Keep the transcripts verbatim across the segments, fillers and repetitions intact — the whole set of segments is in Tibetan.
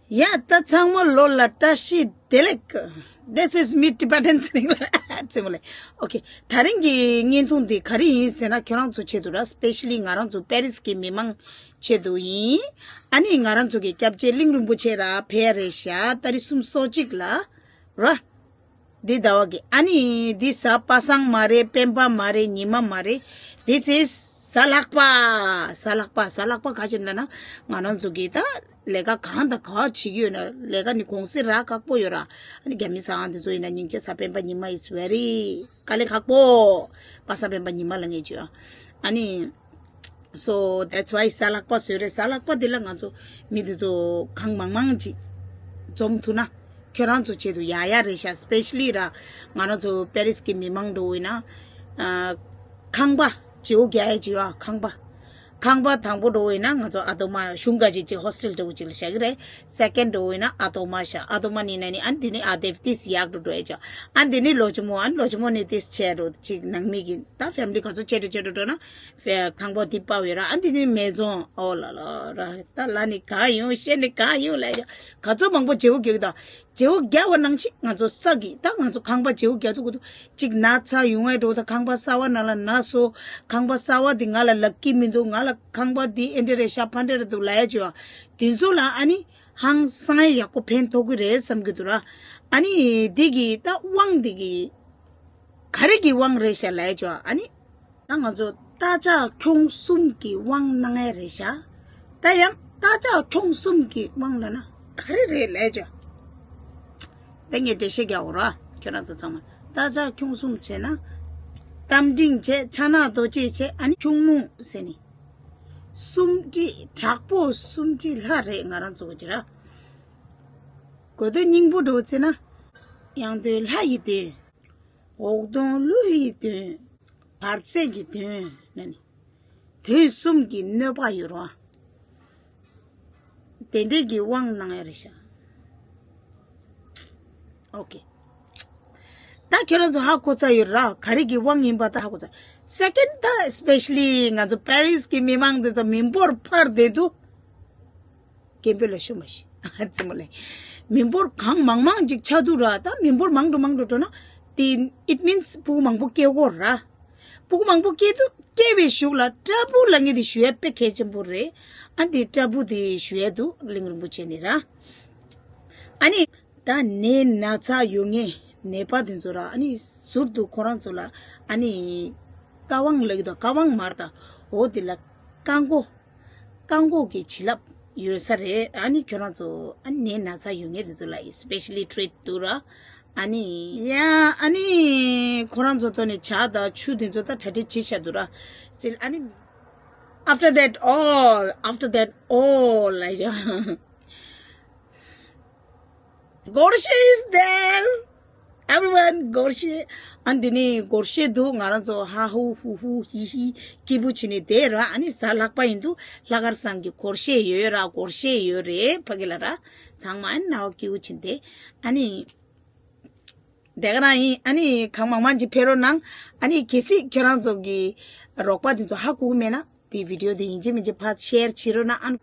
ཡ་ད་ཚང་མ་ལོ་ལ་བཀྲ་ཤིས་བདེ་ལེགས། This is me Tibetan singing. ཙེ་མོ་ལེ། Okay, ད་རིང་གི་བརྙན་ཐུང་འདི་ག་རེ་ཡིན་ཟེར་ན། ཁྱོད་རང་ཚོ་ཆེད་དུ་ར། Specially ང་རང་ཚོ་པེ་རིས་ཀྱི་མི་མང་ཆེད་དུ་ཡིན། ཨ་ནི་ང་རང་ཚོ་གི་སྐྱབས་རྗེ་གླིང་རིན་པོ་ཆེ་ར་ཕེབས་རེད་ཤག་ཏ་རིག་སུམ་ཅུ་སོ་གཅིག་ལ་ར། འདི་ཟླ་བ་གི། ཨ་ནི་འདི་གཟའ་པ་སངས་མ་རེད། སྤེན་པ་མ་རེད། ཉི་མ་མ་རེད། This is གཟའ་ལྷག་པ། གཟའ་ལྷག་པ། གཟའ་ལྷག་པ་ག་ཅིག་ན་ན། ང་རང་ཚོ་གི་ད་ལས་ཀ་གང་དང་གང་བྱེད་ཀྱི་ཡོད་ན། ལས་ཀ་ནི་གུང་སེང་རག་ཁག་པོ་ཡོད་ར། ཨ་ནི་རྒྱ་མི་ཟ་ཁང་དེ་ཚོ་ཡིན་ན་སྙིང་རྗེ། གཟའ་སྤེན་པ་ཉི་མ་is very དཀའ་ལས་ཁག་པོ། པ་སངས་སྤེན་པ་ཉི་མ་ལ་ངས་བརྗོད། ཨ་ནི། So that's why གཟའ་ལྷག་པ་བཟོས་རེད། གཟའ་ལྷག་པ་འདི་ལ་ང་ཚོ་མི་འདི་ཚོ་གང་མང་མང་ཅིག་འཛོམས་ཐུབ་ན་ཁྱོད་རང་ཚོ་ཆེད་དུ་ཡག་ཡག་རེད་ཤག Specially ར་ང་རང་ཚོ་པེ་རིས་ཀྱི་མི་མང་འགྲོ་ཡིན་ན། ཨ། ཁང་པ་བརྗེ་པོ་རྒྱག་ཡ་བརྗེ་པོ། ཁང་པ། ཁང་པ་དང་པོ་འགྲོ་ཡིན་ན་ང་ཚོ་ཨ་དོ་མ་གཞུང་ག་ཅིག་ཅིག་ཧོ་སི་ཊེལ་འདྲ་བོ་ཅིག་ལ་བཞག་གི་རེད། Second འགྲོ་ཡིན་ན་ཨ་དོ་མ་བཞག་ཨ་དོ་མ་ནི་ན་ནི་ཨ་ནི་འདི་ནི་ཨ་དེབ་ཏིས་ཡག་འགྲོ་འགྲོ་ཡ་ཅག་ཨ་འདི་ནི་ལོ་ཆུ་མོ། ཨ་ནི་ལོ་ཆུ་མོ་ནི་ཏིས་ཆེ་འགྲོ་ཅིག་ནང་མི་གི་ད་ཕེ་མི་ལི་ག་ཚོད་ཆེ་འགྲོ་ཆེ་འགྲོ་འགྲོ་ན། ཁང་པ་འདི་པ་བེ་ར། ཨ་འདི་ནི་མེ་ཛོན། ཨོ་ལ་ལ་ར། ད་ལ་ནི་ག་ཡོང་ཤེ་ནི་ག་ཡོང་ལ་ཡ། ག་ཚོད་མང་པོ་བརྗེ་པོ་རྒྱག་གི་ད། བརྗེ་པོ་རྒྱག་པ་ནང་བཞིན་ང་ཚོ་ས་གི་ད་ང་ཚོ་ཁང་པ་བརྗེ་པོ་རྒྱག་ཐུབ་གི་འདུག་ཅིག་ན་ཚ་ཡོང་ངེ་འགྲོ། ད་ཁང་པ་གསར་པ་ནང་ལ་ན་སོ། ཁང་པ་གསར་པ་འདི་ང་ལ་ལབ་ཀྱི་མི་འདུག་ང་ལ་ཁང་པ་འདི་ཨེ་འདྲ་རེད་ཤག་ཕ་འདྲ་རེད་འདུག་ལ་ཡ་བརྗོད། དེ་ཚོ་ལ་ཨ་ནི་ཧང་སང་ཡག་པོ་ཕན་ཐོགས་ཀྱི་རེད་བསམ་གྱི་འདུག་ར། ཨ་ནི་འདི་གི་ད་དབང་འདི་གི་ག་རེ་གི་དབང་རེད་ཤག་ལ་ཡ་བརྗོད། ཨ་ནི། ད་ང་ཚོ་རྟ་ལྕག་ཁྱུང་གསུམ་གྱི་དབང་གནང་ཡ་རེད་ཤག་ད་ཡང་རྟ་ལྕག་ཁྱུང་གསུམ་གྱི་དབང་ལབ་ན་ག་རེ་རེད་ལབ་ཅོ། ད་ངས་འགྲེལ་བཤད་རྒྱག་འོ་ར། ཁྱོད་རང་ཚོ་ཚང་མ། རྟ་ལྕག་ཁྱུང་གསུམ་བྱས་ན། རྟ་མགྲིན་བྱས། ཕྱག་ན་རྡོ་རྗེ་བྱས། ཨ་ནི་ཁྱུང་སྣུམ་ཟེར་ནི། སུམ་ཁྲི་དྲག་པོ་སུམ་ཁྲི་ལྷག་རེད། ང་རང་ཚོ་གི་ར། དགོས་འདོད་སྙིང་པོ་འགྲོ་ཚེ་ན། ཡང་དོན་ལྷ་ཡི་དོན། འོག་གདོང་ཀླུ་ཡི་དོན། བར་ཚད་ཀྱི་དོན་ནི། དོན་གསུམ་གྱི་གནོད་པ་ཡོད་རོ། དེ་འདྲས་ཀྱི་དབང་གནང་ཡ་རེད་ཤག་ཨོ་ཀེ། ད་ཁྱོད་རང་ཚོ་ཧ་གོ་ཚར་ཡོད་ར། ག་རེ་གི་དབང་ཡིན་པ་ད་ཧ་གོ་ཚར། Second ད་especially ང་ཚོ་པེ་རིས་གི་མི་མང་འདི་ཚོ་མི་འབོར་འཕར་བསྡད་འདུག་སྐད་འབོད་ལ་ཤོད་མ་ཤེས། ཙེ་མོ་ལེ། མི་འབོར་གང་མང་མང་ཅིག་ཆགས་འདུག་ར། ད་མི་འབོར་མང་འགྲོ་མང་འགྲོ་འགྲོ་ན། དེ་it means སྤུ་གུ་མང་པོ་སྐྱེ་གོ་ར། སྤུ་གུ་མང་པོ་སྐྱེ་འདུག་སྐྱེ་བའི་གཞུག་ལ་སྐྲ་སྤུ་ལབ་མཁན་དེ་ཞུ་ཡ་དཔེ་གལ་ཆེན་པོ་རེད། ཨ་འདི་སྐྲ་སྤུ་དེ་ཞུ་ཡ་འདུག་གླིང་རིན་པོ་ཆེ་ནས་ར། ཨ་ནི། ད་ནད་ན་ཚ་ཡོད་མཁན་ནད་པ་དེ་ཚོ་ར། ཨ་ནི་ཟུར་དུ་ཁོ་རང་ཚོ་ལ་ཨ་ནི་བཀའ་དབང་ལབ་ཀྱི་འདུག་བཀའ་དབང་མ་རེད་ད། འོ་དེ་ལ་བཀའ་བསྒོ། བཀའ་བསྒོ་གི་བྱིན་རླབས་ཡོད་ས་རེད། ཨ་ནི་ཁྱོད་རང་ཚོ་ཨ་ནི་ནད་ན་ཚ་ཡོད་མཁན་དེ་ཚོ་ལ་specially treat འདུག་ར། ཨ་ནི་ཡ་ཨ་ནི་ཁོ་རང་ཚོ་ཐོག་ནས་ཇ་དང་ཆུ་དེ་ཚོ་ད་གྲ་སྒྲིག་བྱེད་བཞག་འདུག་ར། Still ཨ་ནི། After that all, after that all ལ་ཡ། སྒོར་གཞས is there. Everyone སྒོར་གཞས། ཨ་འདི་ནི་སྒོར་གཞས་འདུག་ང་རང་ཚོ་ཧ་ཧུ་ཧུ་ཧུ་ཧི་ཧི་སྐྱིད་པོ་བྱས་ནས་བསྡད་ར། ཨ་ནི་གཟའ་ལྷག་པ་ཡིན་དུས་ལྷག་དཀར་བཟང་གི་སྒོར་གཞས་ཡོད་ར། སྒོར་གཞས་ཡོད་རེད་ཕ་གི་ལ་ར། ཚང་མ་ཨ་ནི་ནང་སྐྱིད་པོ་བྱས་ནས་བསྡད། ཨ་ནི་དེ་ག་རང་ཡིན། ཨ་ནི་གང་མང་མང་ཅིག་ཕེབས་རོགས་གནང་། ཨ་ནི་གལ་སྲིད་ཁྱོད་རང་ཚོ་གི་རོགས་པ་དེ་ཚོ་ཧ་གོ་གི་མེད་ན། དེ་བི་ཌི་ཡོ་དེ་ཡིན་གཅིག་མིན་གཅིག་ཕར་ཤེར་བྱེད་རོགས་གནང་། ཨ་ནི་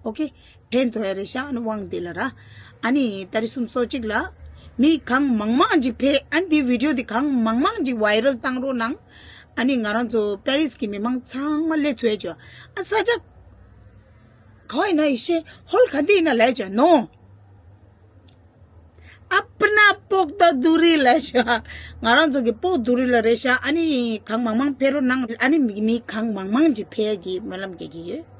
ཨོ་ཀེ། ཕན་ཐོགས་ཡ་རེད་ཤག་ཨ་ནི་དབང་དེ་ལ་ར། ཨ་ནི་ཏ་རིག་སུམ་ཅུ་སོ་གཅིག་ལ་མི་གང་མང་མང་ཅིག་ཕེབས། ཨ་ནི་དེ་བི་ཌི་ཡོ་དེ་གང་མང་མང་ཅིག་ཝའི་རལ་བཏང་རོགས་གནང་། ཨ་ནི་ང་རང་ཚོ་པེ་རིས་གི་མི་མང་ཚང་མ་སླེབས་ཐུབ་ཡ་བྱོས། ཨ་ས་ཆ་ག་བ་ཡིན་ན་ཡིན་ཤེས། ཧོལ་ག་འདི་ཡིན་ན་ལས་བྱོས་ནོ། ཨ་པ་ན་པོག་ཏོ་དུ་རི་ལ་ཤ། ང་རང་ཚོ་གི་པོག་དུ་རི་ལ་རེད་ཤག་ཨ་ནི་གང་མང་མང་ཕེབས་རོགས་གནང་། ཨ་ནི་མི་མི་གང་མང་མང་ཅིག་ཕེབས་ཀྱི་སྨོན་ལམ་རྒྱག་གི་ཡོད།